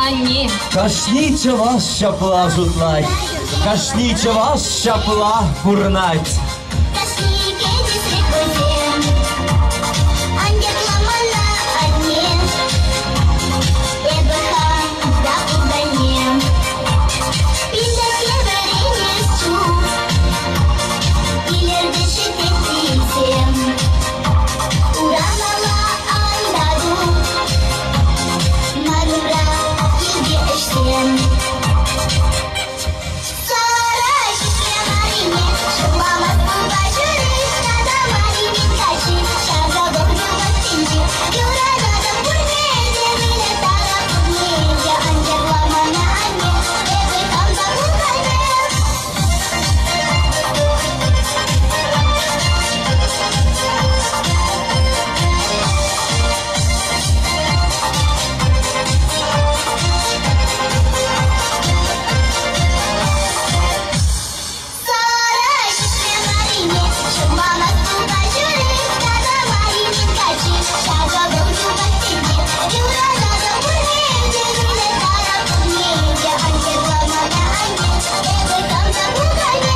анне. Кашни чӑваш ҫапла шутлать, кашни чӑваш ҫапла пурӑнать. Кашни кӗтесре хӑйсем ангелламалла анне. Эпӗ хам та пукане. Пиллӗхе вӗренес чух илӗртеҫҫӗ теттисем. Урамалла ан та тух, ман умра килте ӗҫсем. Сара ҫитрӗ Марине, ҫурламас пулса ҫӳрет тата Маринен каччи. Ҫавра вӑхӑт ваттинче юрататӑп пурне те, милӗ тара пурне те, анчах мана анне, эпӗ хам та пукане. Сара ҫитрӗ Марине, ҫурламас пулса ҫӳрет тата Маринен каччи. Ҫавра вӑхӑт ваттинче юрататӑп пурне те, милӗ тара пурне те, анчах мана анне, эпӗ хам та пукане.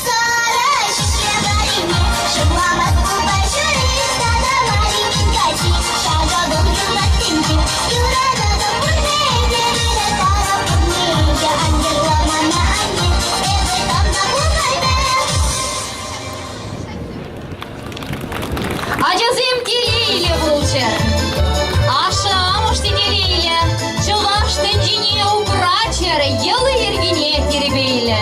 Сара ҫитрӗ Марине, ҫурламас пулса ҫӳрет тата Маринен каччи. Ҫавра вӑхӑт ваттинче юрататӑп пурне те, милӗ тара пурне те, анчах мана анне, эпӗ хам та пукане. Ачасем телейлӗ пулчӗ. Ашшӗ-амӑш те телейлӗ, чӑваш тӗнчине упраччӑр, йӑли-йӗркине тирпейлӗ.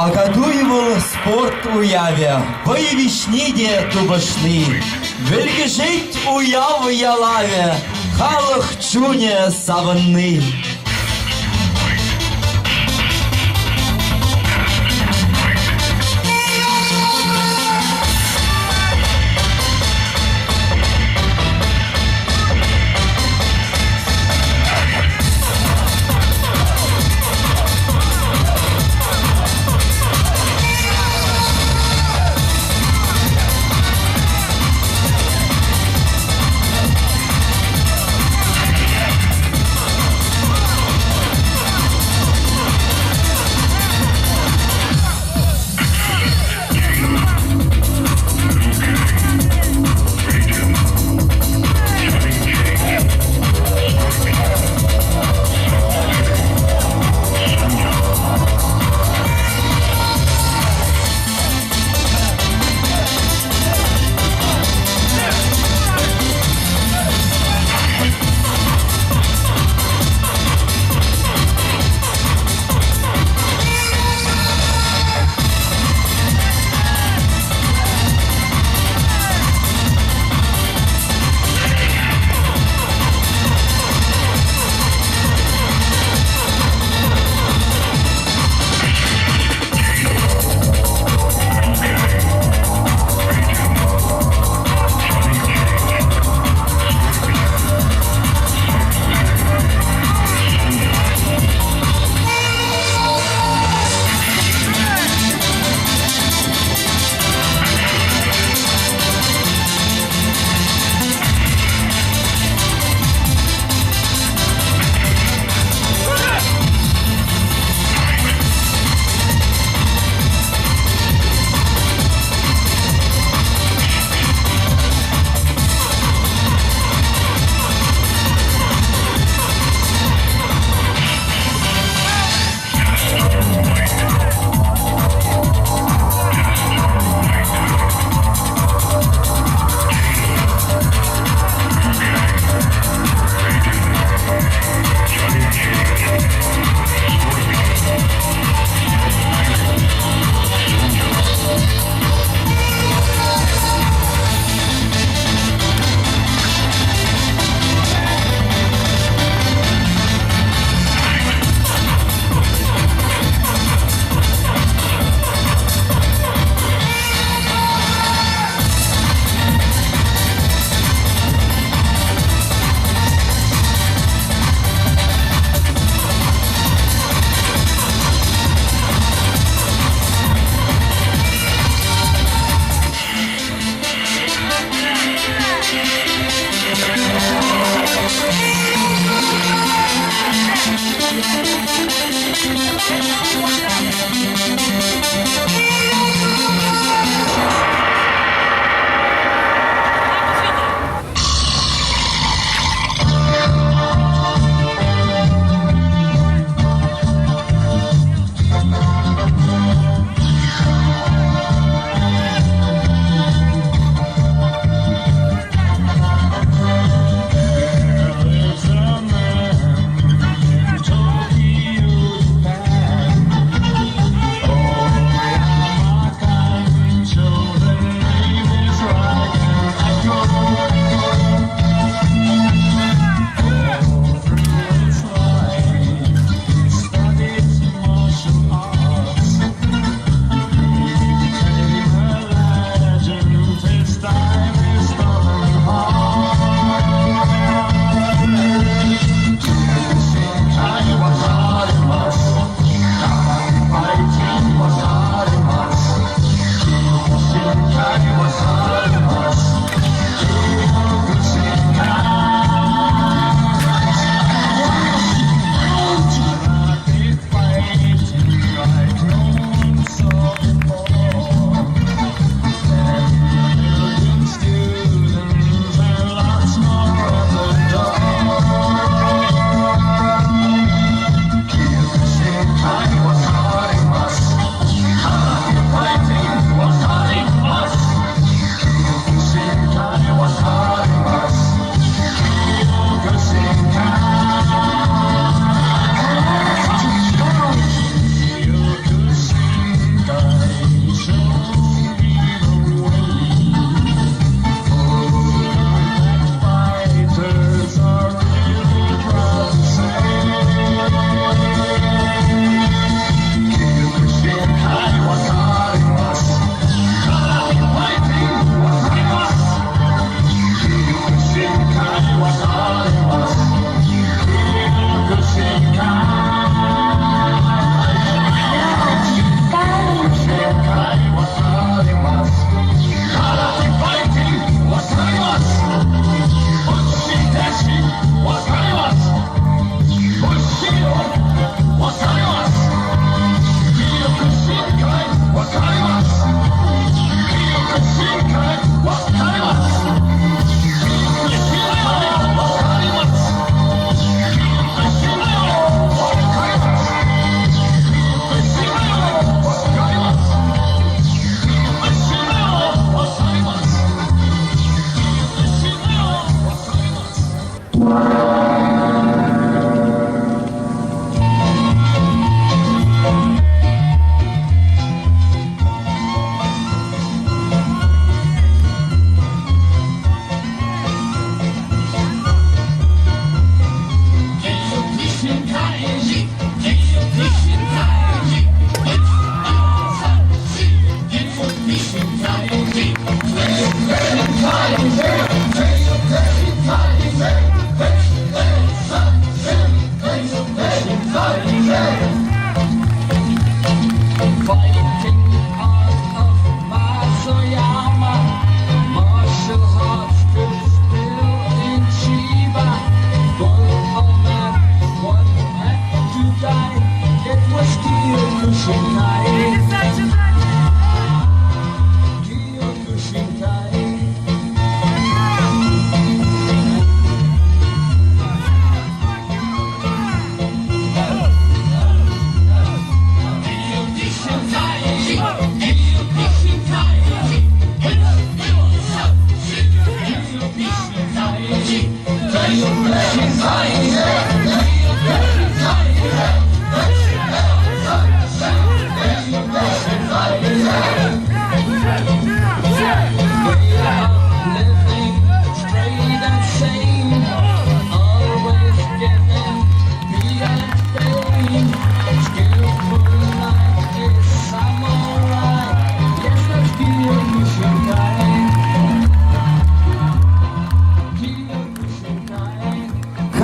Акатуй вӑл спорт уявӗ, вӑй виҫни те тупӑшни. Вӗлкӗшет уяв ялавӗ, халӑх чунӗ савӑнни.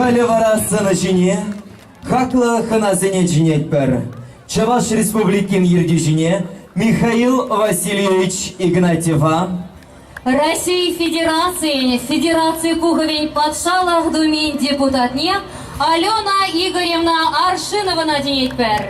Халӗ вара сцена ҫине хаклӑ хӑнасене чӗнетпӗр. Чӑваш Республикин ертӳҫине Михаил Васильевич Игнатьева, Раҫҫей Федерацийӗн Федераци Пухӑвӗн Патшалӑх Думин депутатне Алена Игоревна Аршиновӑна чӗнетпӗр.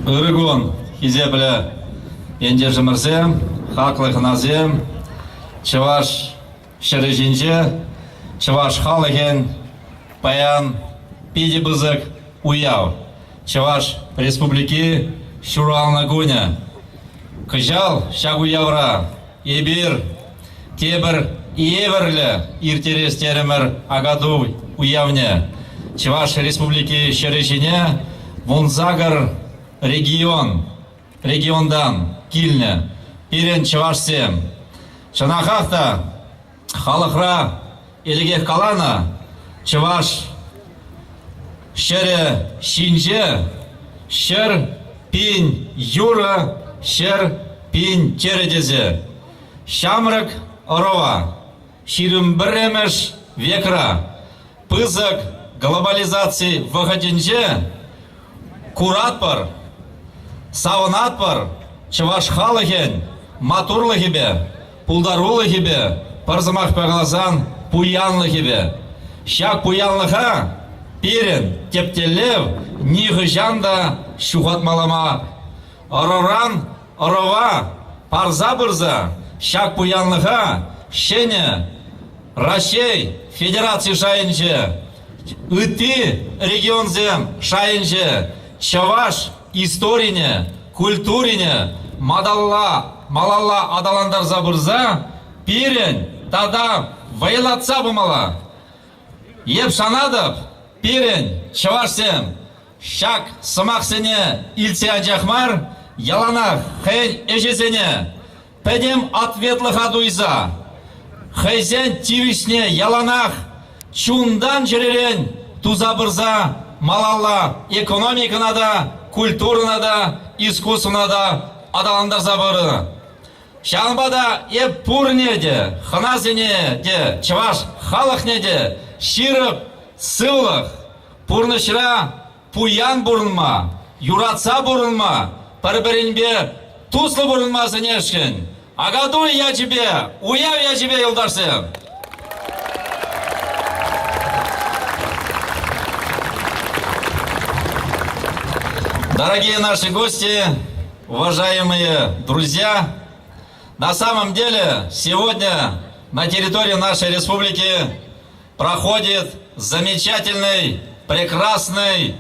Ырӑ кун, хисеплӗ Ентешӗмӗрсем, хаклӑ хӑнасем, чӑваш ҫӗрӗ ҫинче чӑваш халӑхӗн паян питӗ пысӑк уяв. Чӑваш Республики ҫуралнӑ кунӗ. Кӑҫал ҫак уявра эпир тепӗр евӗрлӗ ирттерес терӗмӗр Акатуй уявне. Чӑваш Республики ҫӗрӗ ҫине 18 регион регионтан килнӗ пирӗн чӑвашсем. Чӑнахах та халӑхра ӗлӗкех каланӑ чӑваш ҫӗрӗ ҫинче 100 000 юрӑ, 100 000 тӗрӗ тесе. Ҫамрӑк ӑрӑва 21-мӗш векра пысӑк глобализаци вӑхӑтӗнче куратпӑр, савӑнатпӑр чӑваш халӑхӗн матурлӑхӗпе, пултарулӑхӗпе, пӗр сӑмахпа каласан, пуянлӑхӗпе. Ҫак пуянлӑха пирӗн тӗп тӗллев нихӑҫан та ҫухатмалла мар. Ӑруран ӑрӑва парса пырса ҫак пуянлӑха ҫӗнӗ Раҫҫей Федераци шайӗнче, ытти регионсем шайӗнче чӑваш историне, культурине малалла, малалла аталантарса пырса пирӗн тата вӑйлатса пымалла. Эп шанатӑп, пирӗн чӑвашсем ҫак сӑмахсене илтсе анчах мар, яланах хӑйӗн ӗҫӗсене пӗтӗм ответлӑха туйса, хӑйсен тивӗҫне яланах чунтан-чӗререн туса пырса малалла экономикӑна та, культурӑна та, искусствӑна та аталантарса пынӑ. Ҫавӑнпа та эп пурне те, хӑнасене те, чӑваш халӑхне те ҫирӗп сывлӑх, пурнӑҫра пуян пурӑнма, юратса пурӑнма, пӗр-пӗринпе туслӑ пурӑнма сӗнесшӗн. Акатуй ячӗпе, уяв ячӗпе, юлташсем! Дорогие наши гости, уважаемые друзья, на самом деле сегодня на территории нашей республики проходит замечательный, прекрасный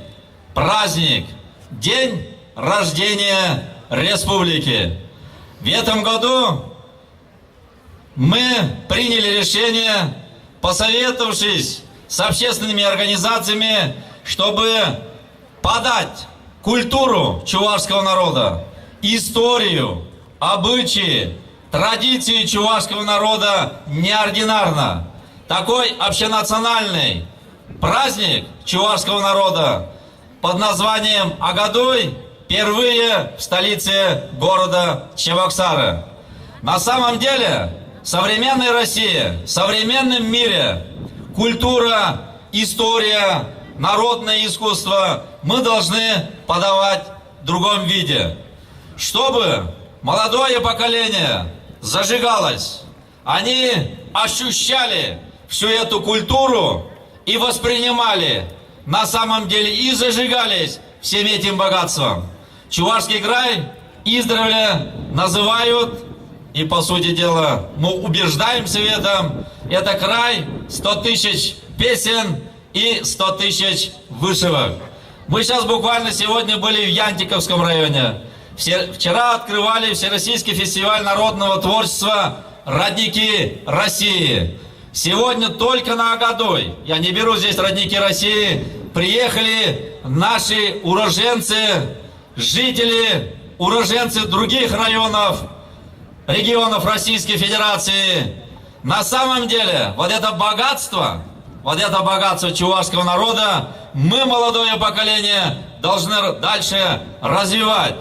праздник – День рождения республики. В этом году мы приняли решение, посоветовавшись с общественными организациями, чтобы подать культуру чувашского народа, историю, обычаи, традиции чувашского народа неординарно. Такой общенациональный праздник чувашского народа под названием Агадуй впервые в столице города Чебоксары. На самом деле, в современной России, в современном мире культура, история, народное искусство мы должны подавать в другом виде, чтобы молодое поколение зажигалось, они ощущали всю эту культуру и воспринимали на самом деле и зажигались всем этим богатством. Чувашский край издревле называют, и по сути дела мы убеждаемся в этом, это край 100 тысяч песен и 100 тысяч вышивок. Мы сейчас буквально сегодня были в Янтиковском районе. Вчера открывали Всероссийский фестиваль народного творчества «Родники России». Сегодня только на Агадой, я не беру здесь «Родники России», приехали наши уроженцы, жители, уроженцы других районов, регионов Российской Федерации. На самом деле, вот это богатство, вот это богатство чувашского народа мы, молодое поколение, должны дальше развивать,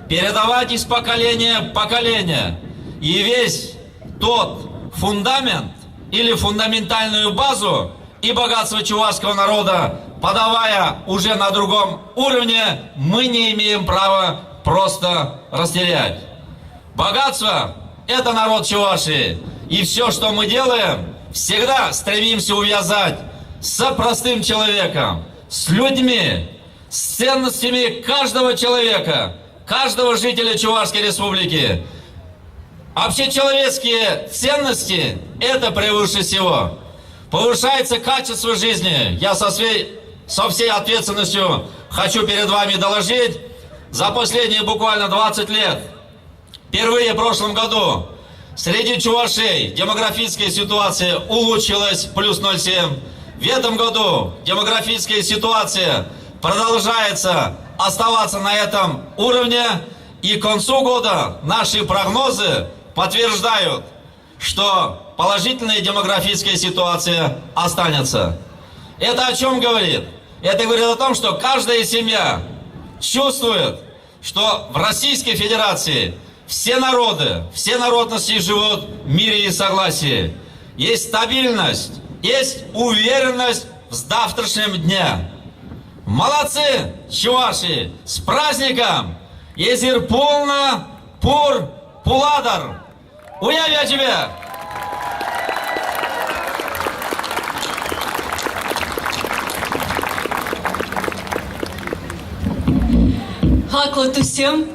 передавать из поколения в поколение. И весь тот фундамент или фундаментальную базу и богатство чувашского народа, подавая уже на другом уровне, мы не имеем права просто растерять. Богатство – это народ Чувашии. И все, что мы делаем, всегда стремимся увязать с простым человеком, с людьми, с ценностями каждого человека, каждого жителя Чувашской Республики. Общечеловеческие ценности – это превыше всего. Повышается качество жизни. Я со, своей, со всей ответственностью хочу перед вами доложить. За последние буквально 20 лет, впервые в прошлом году, среди чувашей демографическая ситуация улучшилась плюс 0,7. В этом году демографическая ситуация продолжается оставаться на этом уровне. И к концу года наши прогнозы подтверждают, что положительная демографическая ситуация останется. Это о чем говорит? Это говорит о том, что каждая семья чувствует, что в Российской Федерации все народы, все народности живут в мире и согласии. Есть стабильность, есть уверенность в завтрашнем дне. Молодцы, чуваши! С праздником! Эсир пулнӑ, пур, пулатӑр! Уяв ячӗпе! Хаклӑ туссем,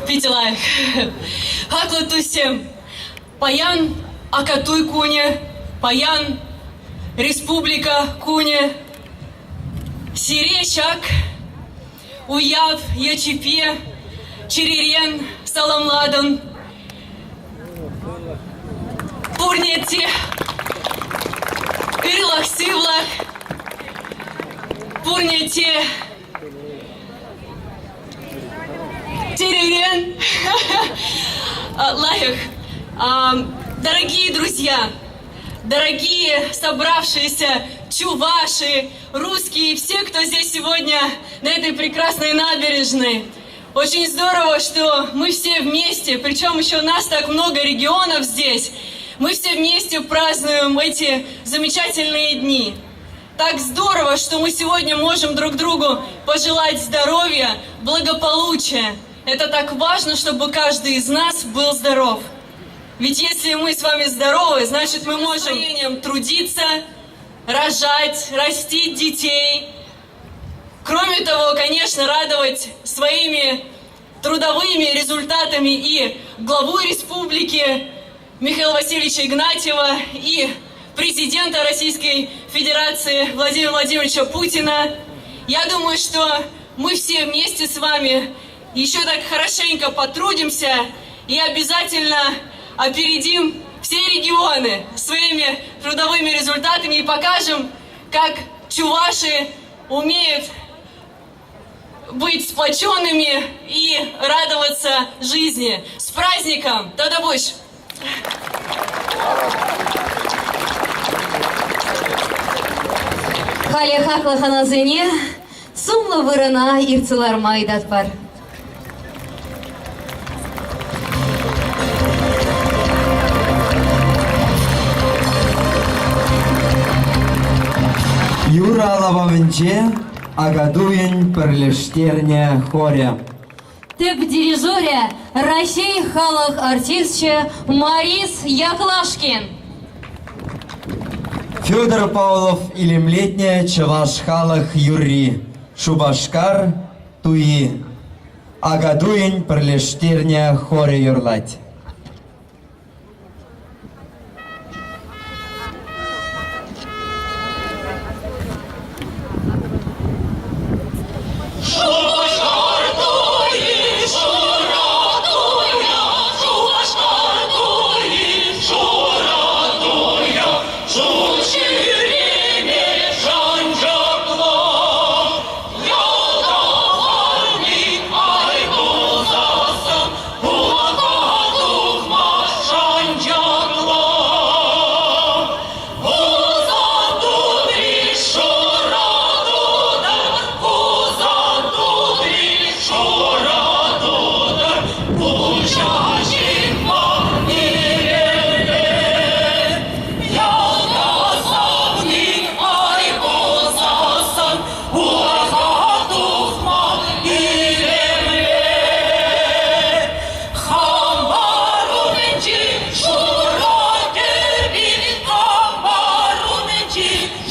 питӗ лайӑх. Хаклӑ туссем, паян Акатуй кунӗ, паян Республика кунӗ. Сире ҫак уяв ячӗпе чӗререн саламлатӑн. Пурне те ырлӑх-сывлӑх, пурне те чӗререн лайӑх. Дорогие друзья, дорогие собравшиеся чуваши, русские, все, кто здесь сегодня на этой прекрасной набережной. Очень здорово, что мы все вместе, причем еще нас так много регионов здесь, мы все вместе празднуем эти замечательные дни. Так здорово, что мы сегодня можем друг другу пожелать здоровья, благополучия. Это так важно, чтобы каждый из нас был здоров. Ведь если мы с вами здоровы, значит мы можем трудиться, рожать, растить детей. Кроме того, конечно, радовать своими трудовыми результатами и главу республики Михаила Васильевича Игнатьева, и президента Российской Федерации Владимира Владимировича Путина. Я думаю, что мы все вместе с вами еще так хорошенько потрудимся и обязательно опередим все регионы своими трудовыми результатами и покажем, как чуваши умеют быть сплоченными и радоваться жизни. С праздником! Тадабуш! Халӗ хаклӑ хӑнасене сумлӑ вырӑна иртсе ларма ыйтатпӑр. Юра лапамӗнче Акатуйӗн пӗрлештернӗ хорӗ. Тӗп дирижерӗ Раҫҫей халӑх артисчӗ Марис Яклашкин. Федор Павлов илемлетнӗ чӑваш халӑх юрри Шупашкар туйи. Акатуйӗн пӗрлештернӗ хорӗ юрлать.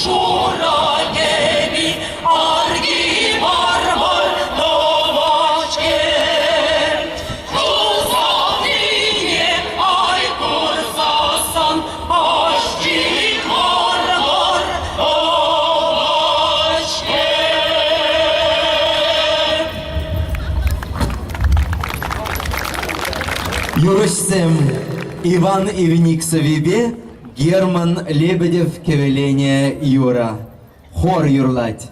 Шура кӗпи, арки вар-вар тӑвать-ҫке. Тусанине ай курсассӑн, ӑшчик вар-вар тӑвать-ҫке. Юрӑҫсем Иван Ивник сӑввипе Герман Лебедев кӗвӗленӗ юрӑ. Хор юрлать.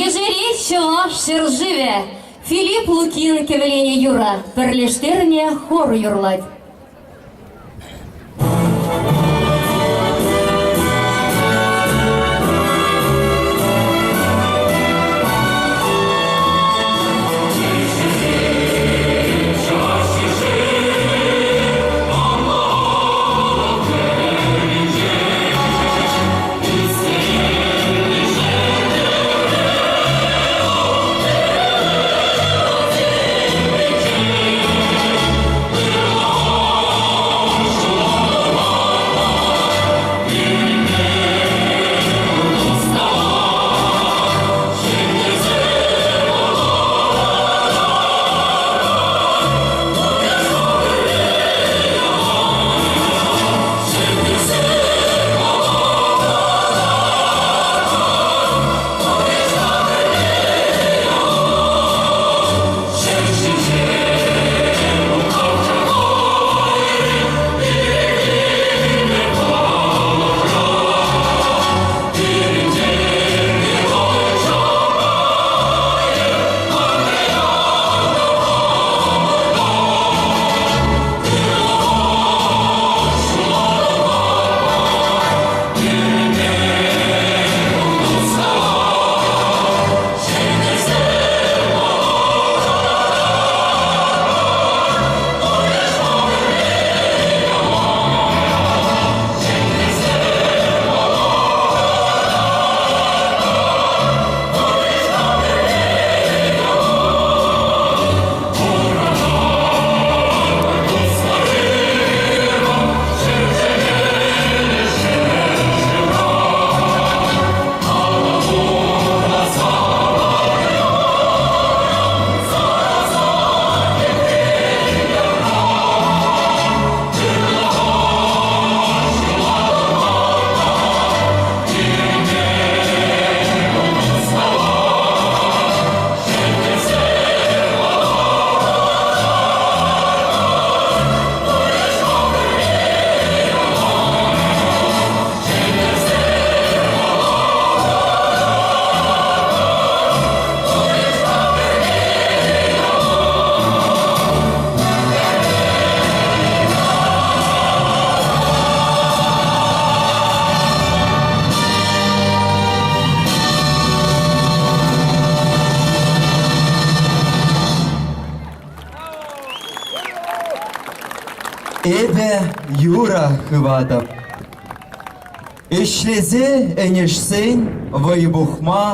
Ежерет чӑваш ҫӗршывӗ Филипп Лукин кӗвӗленӗ юрӑ пӗрлештернӗ хор юрлать. Эпӗ юрӑ хыватӑп. Ӗҫлесе ӗнӗшсен вӑй пухма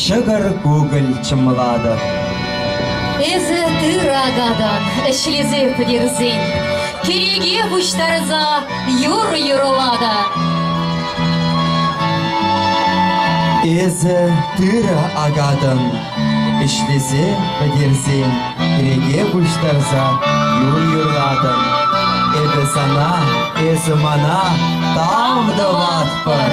ҫӑкӑр кукӑль чӑмлатӑп. Эсӗ тырӑ акатӑн, ӗҫлесе пӗтерсен, кӗреке пуҫтарса юр юрлатӑн. Эсӗ тырӑ акатӑн, ӗҫлесе пӗтерсен, кӗреке пуҫтарса юр юрлатӑн. Эпӗ сана, эсӗ мана тав тӑватпӑр.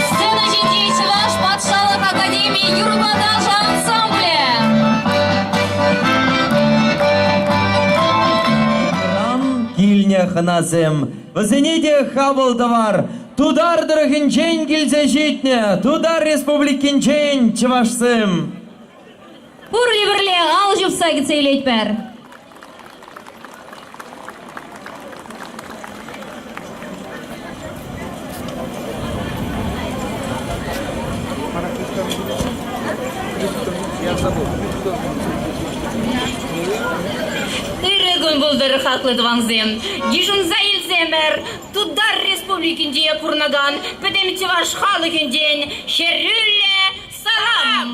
Сцена ҫинче Чӑваш патшалӑх академи юрӑпа ташӑ ансамблӗ. Килнӗ хӑнасем, вӗсене те хапӑл тӑвар. Тутар тӑрӑхӗнчен килсе ҫитнӗ Тутар Республикинчен чӑвашсем. Пурте пӗрле ал ҫупса кӗтсе илетпӗр. Ырӑ кун пултӑр, хаклӑ тӑвансем! Йышӑнса илсемӗр Тутар Республикинче пурӑнакан пӗтӗм чӑваш халӑхӗнчен хӗрӳллӗ салам!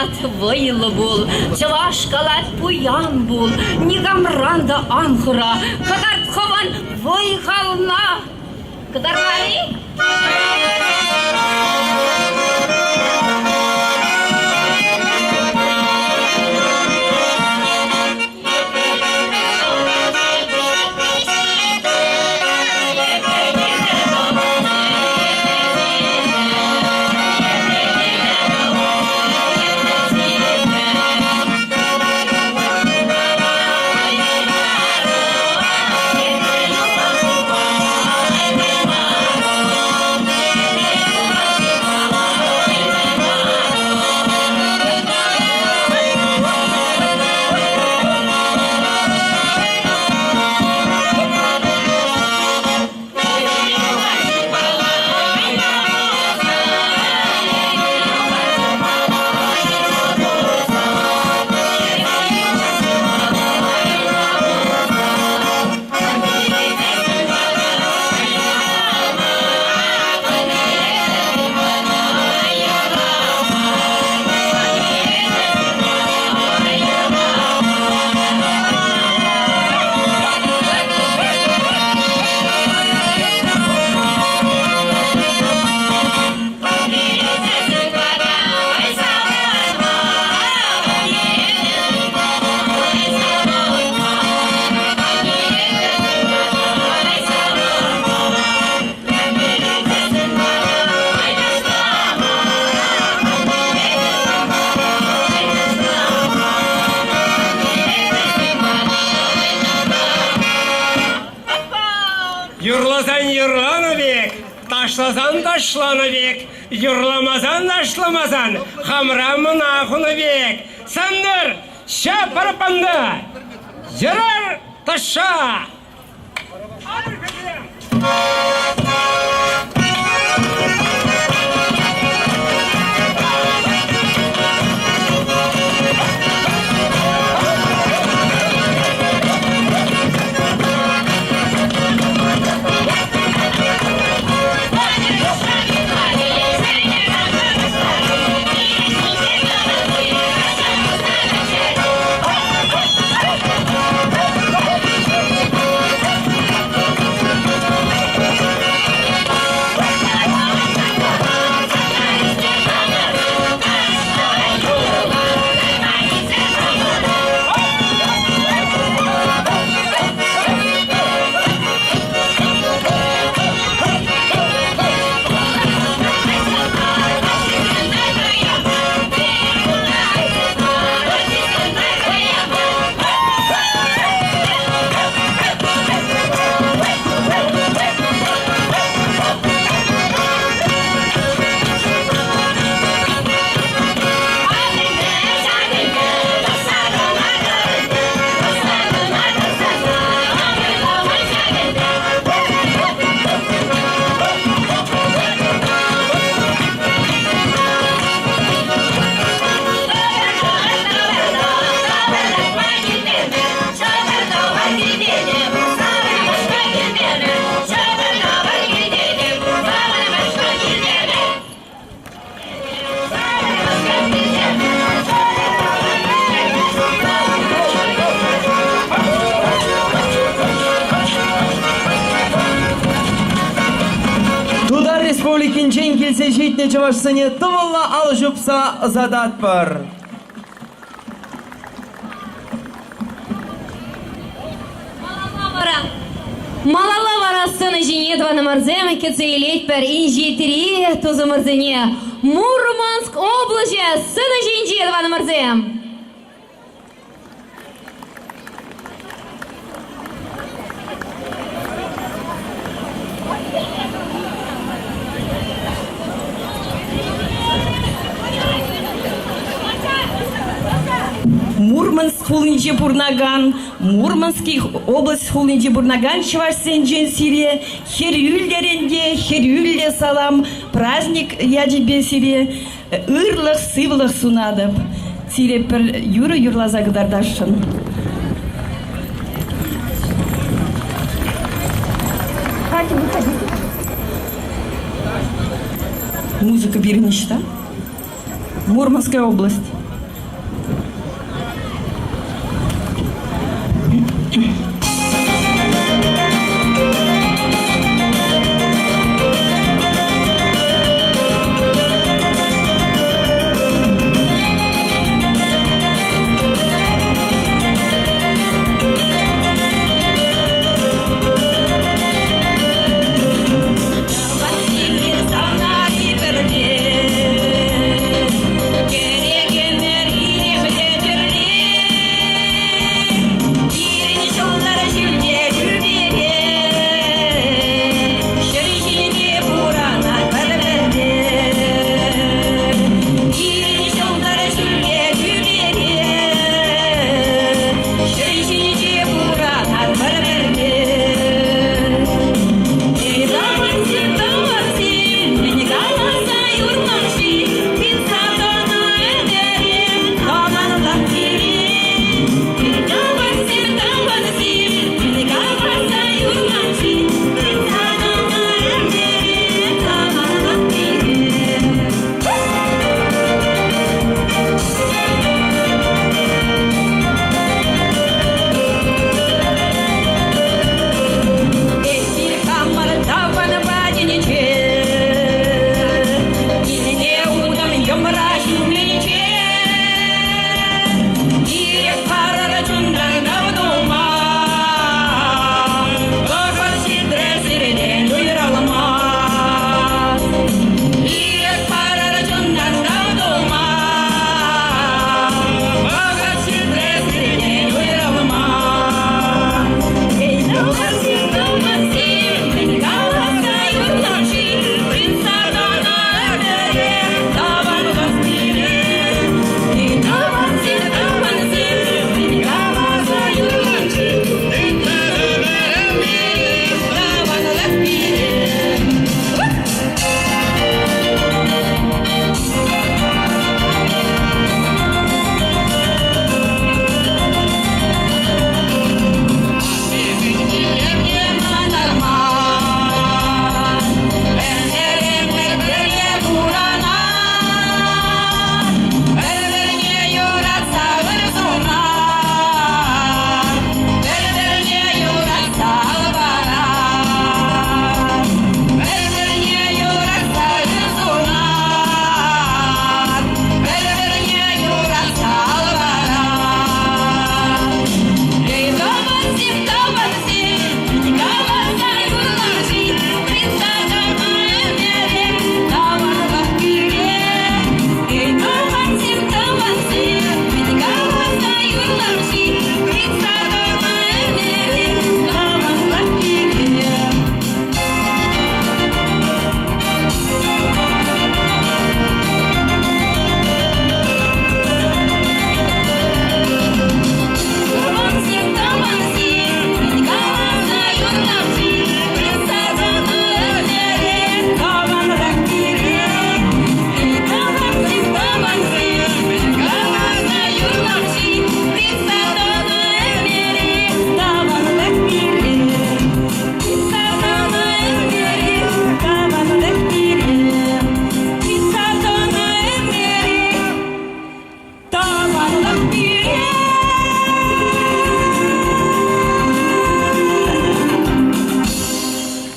калать вӑйлӑ пул, чӑваш калать пуян пул, никамран та ан хӑра, кӑтарт хӑвӑн вӑй-хална. Кӑтартар-и? Юрласан юрланӑ пек, ташласан ташланӑ пек, юрламасан ташламасан хамра мӑна хунӑ пек. Сантӑр, ҫап параппанда, йӑрар ташша! Тутар Республикинчен килсе ҫитнӗ чӑвашсене тӑвӑллӑ алӑ ҫупса ӑсататпӑр. Малалла вара, малалла вара сцена ҫине тӑванӑмӑрсем кӗтсе илетпӗр инҫетри тусӑмӑрсене. Мурманск облаҫӗ сцена ҫинче тӑванӑмӑрсем. Мурманск хулинче пурӑнакан, Мурманский область хулинче пурӑнакан чӑвашсенчен сире хӗрӳллӗрен те хӗрӳллӗ салам, праздник ячӗпе сире ырлӑх-сывлӑх сунатӑп. Сире пӗр юрӑ юрласа кӑтартасшӑн. Музыка пирӗн ӑҫта? Мурманская область.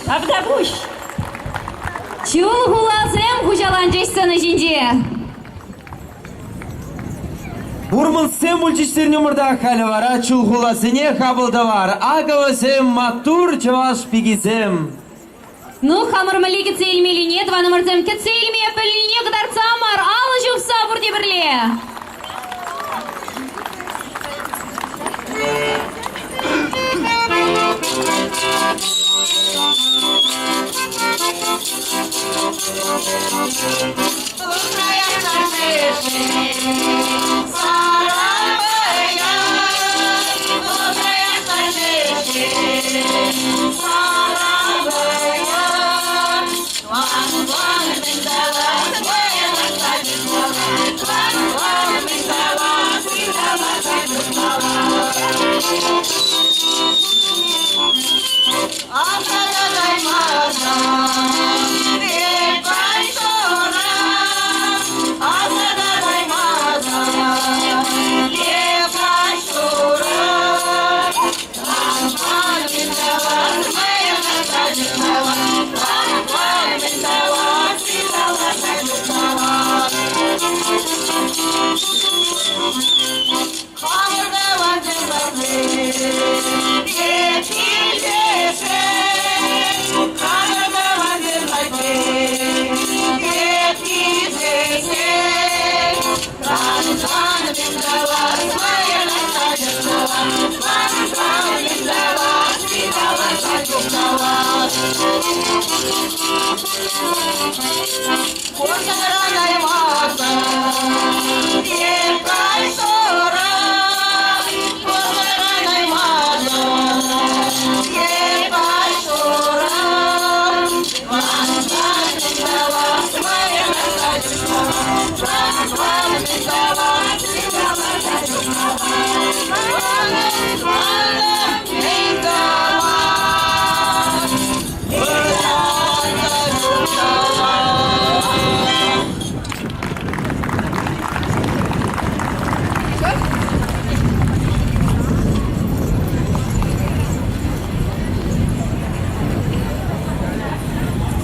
Тавтапуҫ! Чул хуласем хуҫаланчӗҫ сцена ҫинче. Мурмансксем пулчӗҫ сирӗн умӑрта, халӗ вара чулхуласене хапӑл тӑвар. Акӑ вӗсем маттур чӑваш пикисем. Ну, хамӑр мӗнле кӗтсе илмеллине, тӑванӑмӑрсем, кӗтсе илме пӗлнине кӑтартсамӑр, алӑ ҫупса пурте пӗрле.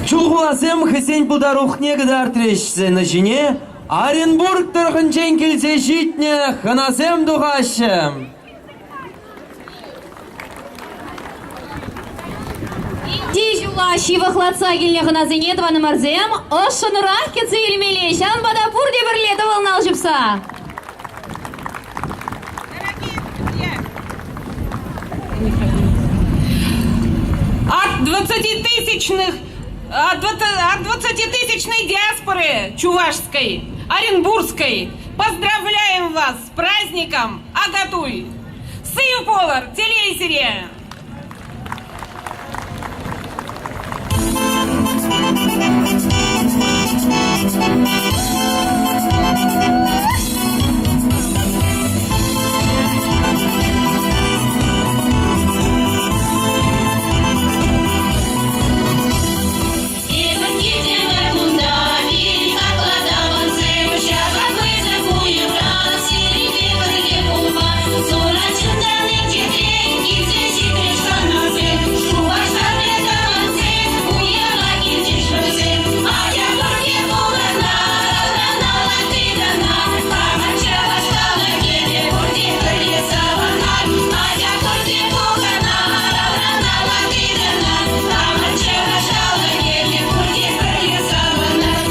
Чулхуласем хӑйсен пултарулӑхне кӑтартрӗҫ сцена ҫине Оренбург тӑрӑхӗнчен килсе ҫитнӗ хӑнасем тухаҫҫӗ. Инди ҫула ҫывӑхлатса килнӗ хӑнасене тӑванӑмӑрсем ӑшшӑнрах кӗтсе илмелле. Ҫавӑнпа та пурте пӗрле тӑвӑлнӑ ал ҫупса. От 20-тысячных от 20-тысячной диаспоры чувашской, оренбургской поздравляем вас с праздником Агатуй! Сыв полар, телейсире! Эпир килтӗмӗр кунта, пирӗн хаклӑ тӑвансем, ҫакӑ пысӑк уявра сирӗнпе пӗрле пулма. Сура чунтан инҫетрен килсе ҫитрӗҫ хӑнасем, Шупашкарти тӑвансем уява килчӗҫ вӗсем. Атя пурте пухӑнар, алран алла тытӑнар, хамӑр чӑваш халӑхӗпе пурте пӗрле савӑнар. Атя пурте пухӑнар, алран алла тытӑнар, хамӑр чӑваш халӑхӗпе пурте пӗрле савӑнар.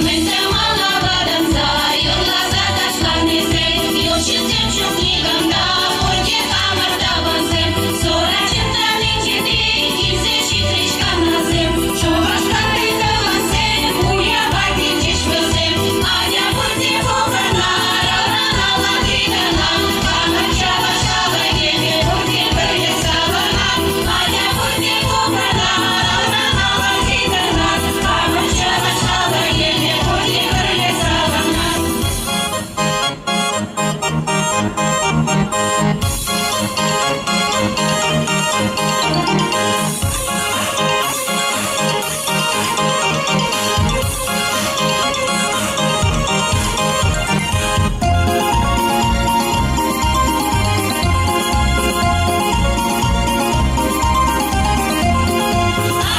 Мӗн тӑмалла ватӑнса, юрласа ташланисем, ют ҫынсем ҫук никам та, пурте хамӑр тӑвансем. Сура чӑнтан инҫетрен килсе ҫитрӗҫ хӑнасем, Шупашкарти тӑвансем уява килчӗҫ вӗсем. Атя пурте пухӑнар, алран алла тытӑнар, хамӑр чӑваш халӑхӗпе пурте пӗрле савӑнар. Атя пурте пухӑнар, алран алла тытӑнар, хамӑр чӑваш халӑхӗпе пурте пӗрле савӑнар.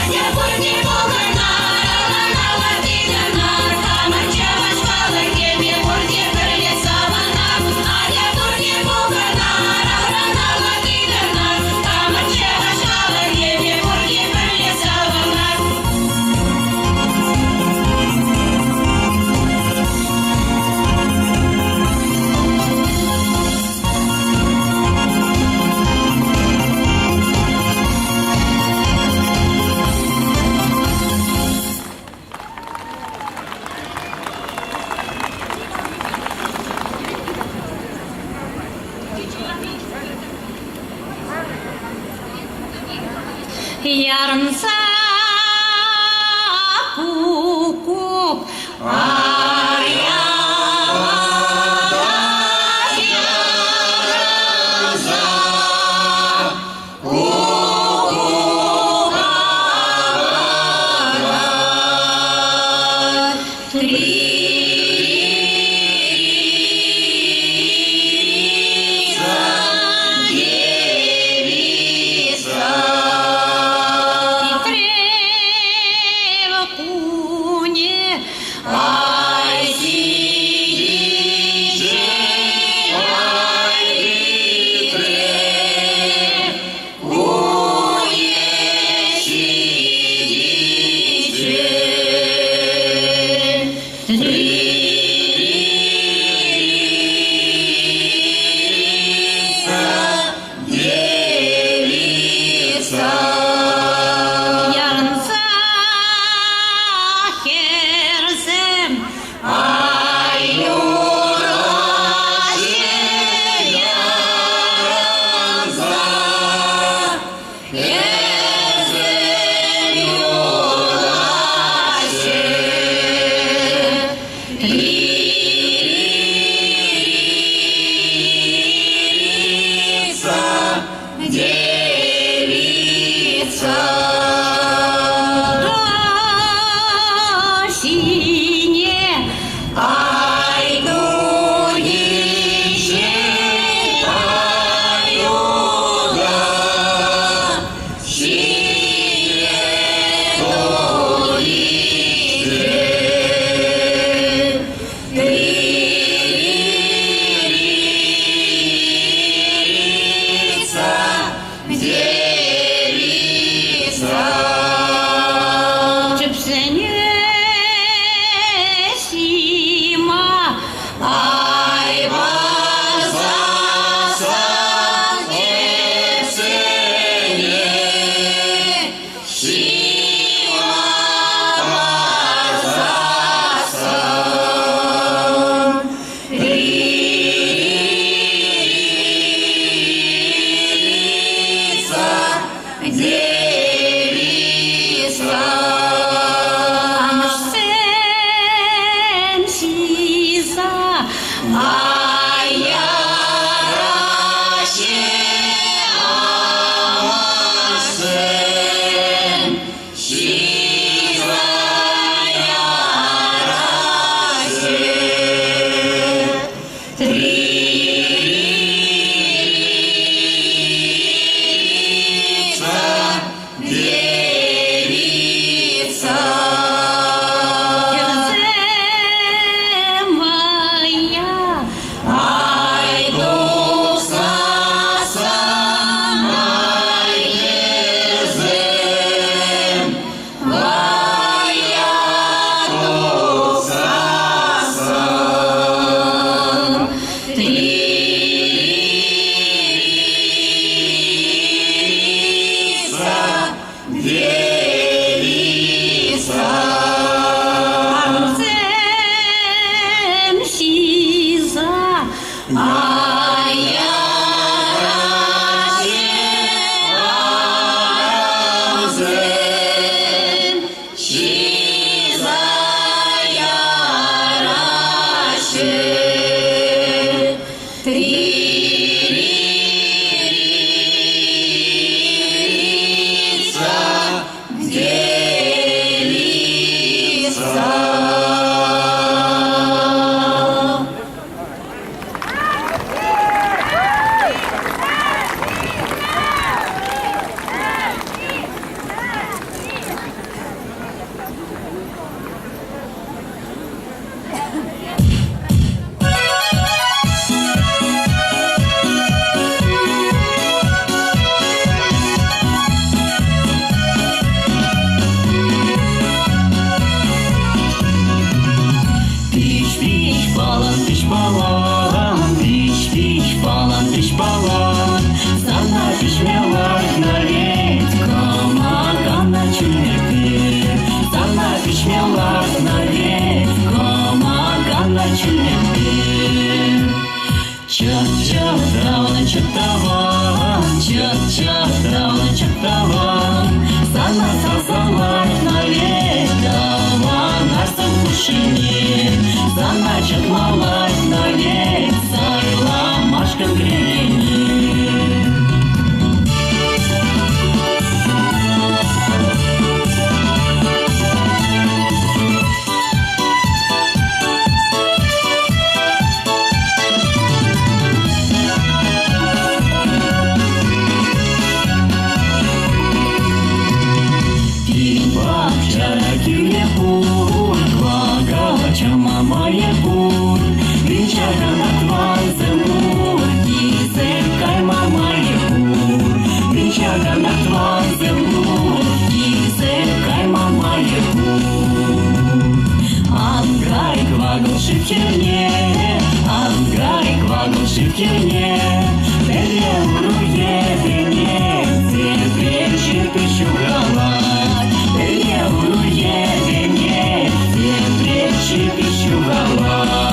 Атя пурте пухӑнар, алран алла тытӑнар, хамӑр чӑваш халӑхӗпе пурте пӗрле савӑнар. Атя пурте пухӑнар, алран алла тытӑнар, хамӑр чӑваш халӑхӗпе пурте пӗрле савӑнар. Ярӑнса куккук Хитре. Пич-пич палан, пич палан, пич-пич палан, пич палан, Сана пиҫме лартнӑ вет, кӑмакана чӳлмекпе. Сана пиҫме лартнӑ вет, кӑмакана чӳлмекпе. Чӑх-чӑх тавнӑ чӑх-таван, чӑх-чӑх тавнӑ чӑх-таван, Сана сарса лартнӑ вет, тӑван арсем хушшине. Сана чӑтма лартнӑ вет, сайламашкӑн кӗрекене. Пирӗн пахчара кӳлӗ пур, кӑвакала чӑмма майӗ пур. Винчакана тӑвансем пур, килсем кайма майӗ пур. Винчакана тӑвансем пур, килсем кайма майӗ пур. Ан кай кӑвакал шыв хӗрне, ан кай кӑвакал шыв хӗрне, Пӗрре уру йӗпенет, тепре чӗпӗ ҫухалать. Пӗрре уру йӗпенет, тепре чӗпӗ ҫухалать.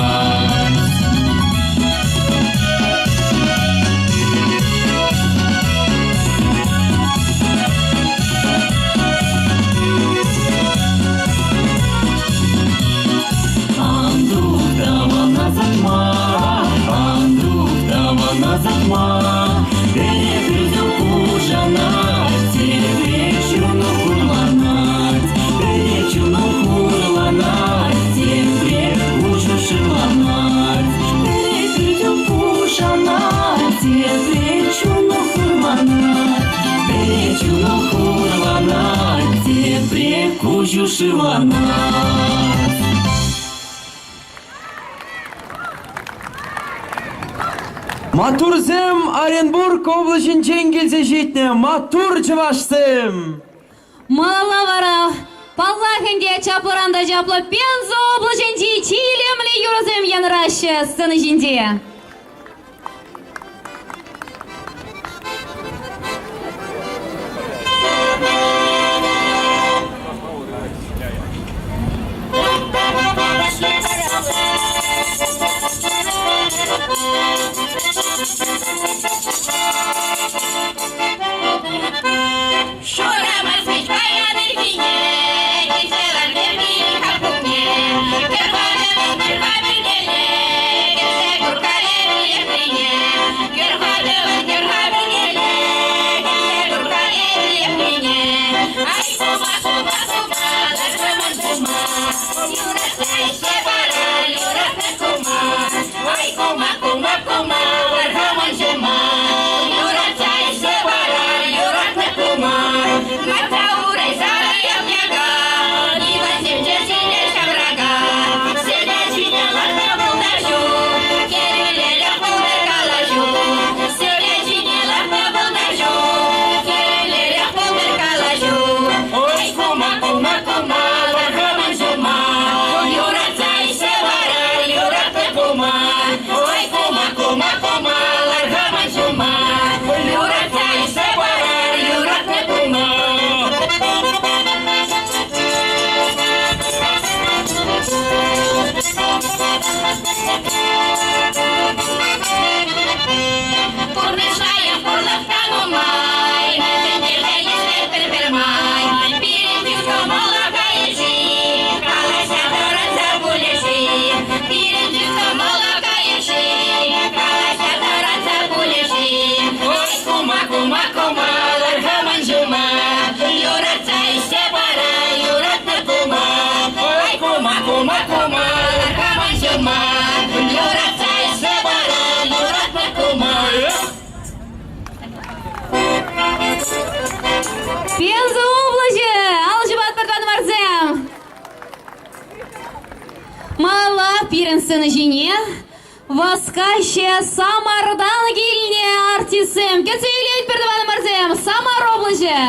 Антух тавана сатма, антух тавана сатма, Перепрюзю пушанать, тепре чуну хурланать, Пӗрре чуну хурланать, тепре куҫу шывланать. Перепрюзю пушанать, тепре чуну хурланать, Пӗрре чуну хурланать, тепре куҫу шывланать. Маттурсем Оренбург облаҫӗнчен килсе ҫитнӗ. Маттур чӑвашсем! Малалла вара, паллах ӗнтӗ, чаплӑран та чаплӑ Пенза облаҫӗнчи чи илемлӗ юрӑсем янӑраҫҫӗ сцена ҫинче. Шурамас паян ирхине, килсе лар капутне, кӗр панӑ кӗр пӗркеле, кӗрсе курка. сцена ҫине васкаҫҫӗ Самартан килнӗ артистсем. Кӗтсе илетпӗр, тӑванӑмӑрсем, Самар облаҫӗ!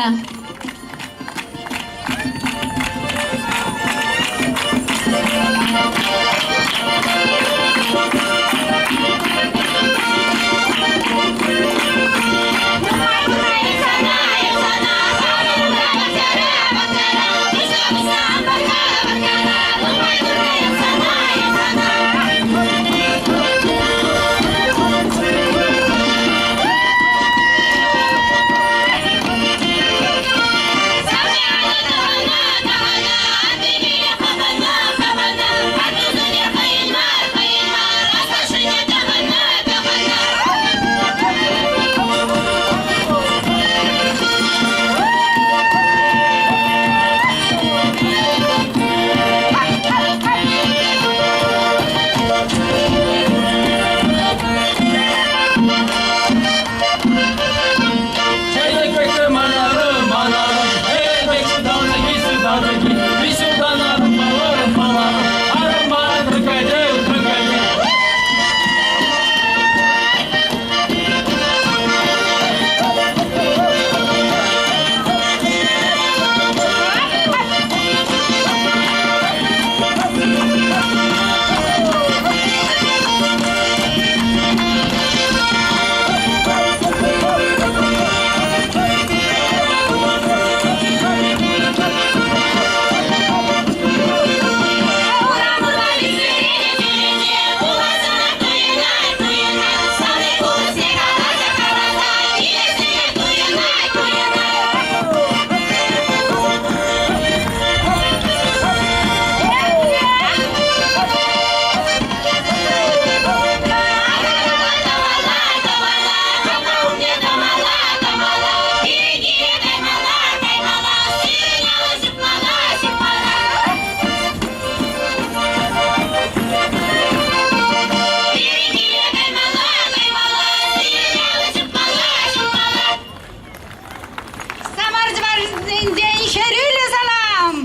Самар чӑвашсенчен хӗрӳллӗ салам!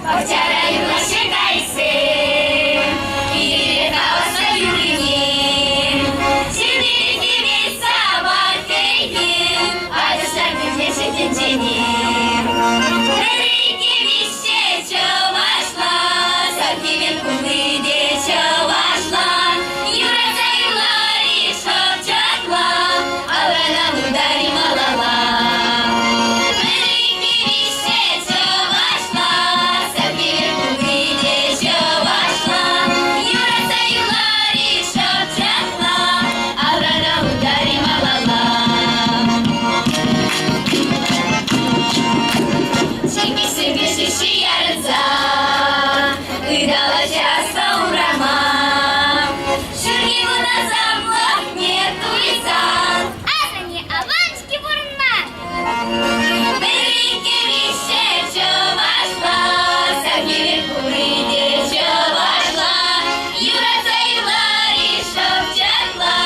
Пахчара юрлаҫҫӗ кайӑксем, Киле каласа юррине. Чӗнекен савать Ача килнӗ тӗнчене. Пӗр-икӗ виҫҫе чӑвашла, Савхимен кулли те чӑвашла. Юратса юрлар-и шӑпчӑкла, Алрана утар-и малалла. Пӗр-икӗ виҫҫе чӑвашла, Савхимен кулли те чӑвашла. Юратса юрлар-и шӑпчӑкла, Алрана утар-и малалла. Чӗкеҫсемпе шӗшши ярӑнса ыталаҫасса урама. Ҫурхи кун асамлӑхне туйсан Асанне аван-ҫке пурӑнма! Пӗр-икӗ виҫҫе чӑвашла, савнипе пурри те чӑвашла. Юратса юрлар-и шӑпчӑкла,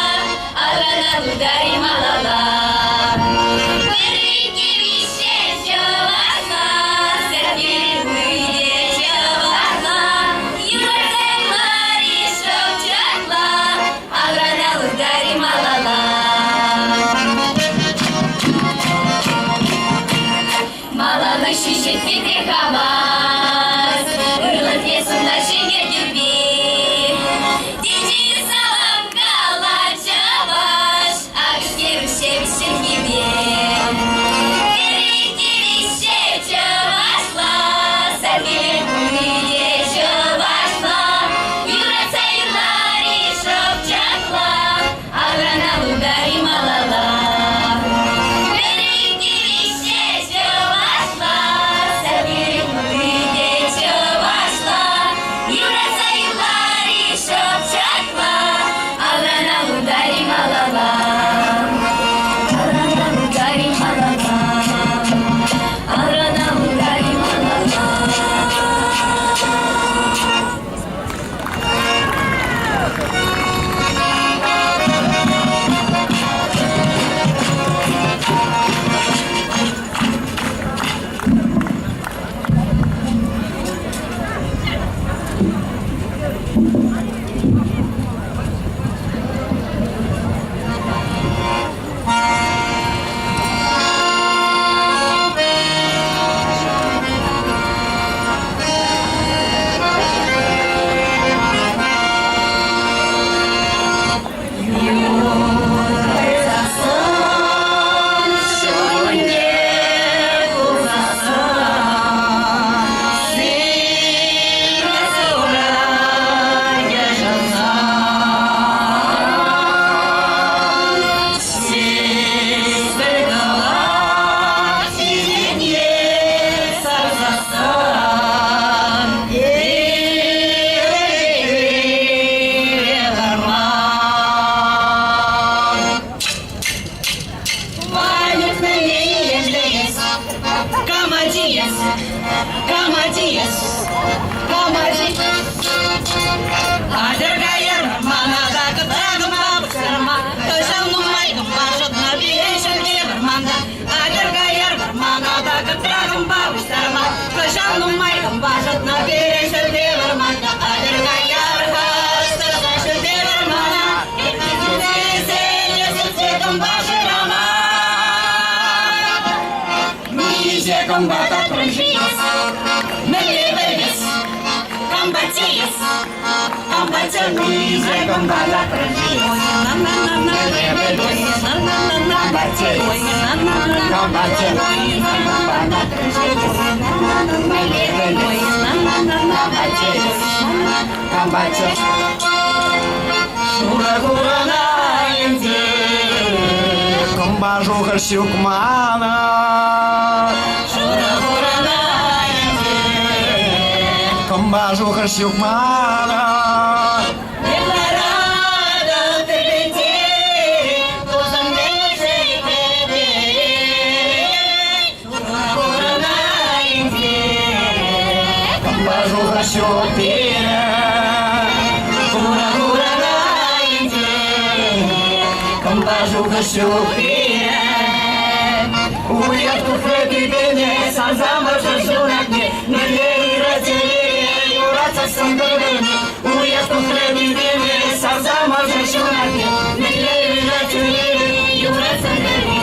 алрана тутар-и малалла. Пӗр-икӗ виҫҫе чӑвашла, савнипе пурри те чӑвашла. Шурӑ хурӑна илсе кӑмпа шухӑш ҫук манӑн. Шурӑ хурӑна илсе кӑмпа шухӑш ҫук манӑн. Кӑмпа шухӑш ҫук пирӗн. Хура хурана илсе кӑмпа шухӑш ҫук пирӗн. Уяв тухрӗ тӳпене, сарса мӑшӑр ҫунатне, мӗнле ырӑ телее юратсассӑн пӗр-пӗрне. Уяв тухрӗ тӳпене, сарса мӑшӑр ҫунатне, мӗнле ырӑ телее юратсан пӗрне.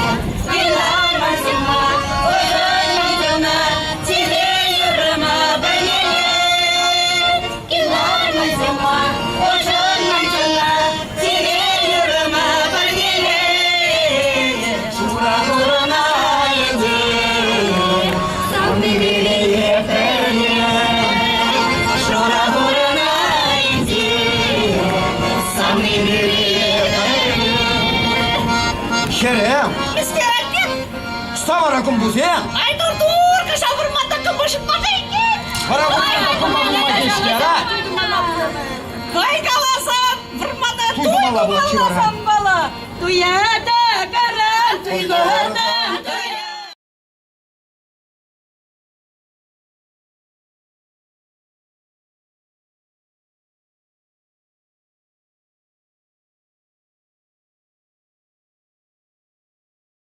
Хӗрӗм! Ӑҫта вара кӑмпусем? Ай, тур-тур, кӑҫал вӑрманта кӑмпа шӑтман иккен. Вара вӑрманта кӑмпа пулма тивӗҫлӗ, Хӑй каласан, вӑрмана Туй туй тумалла пулать-ши вара? тумалла санпала. Туя та каран, туй тумалла.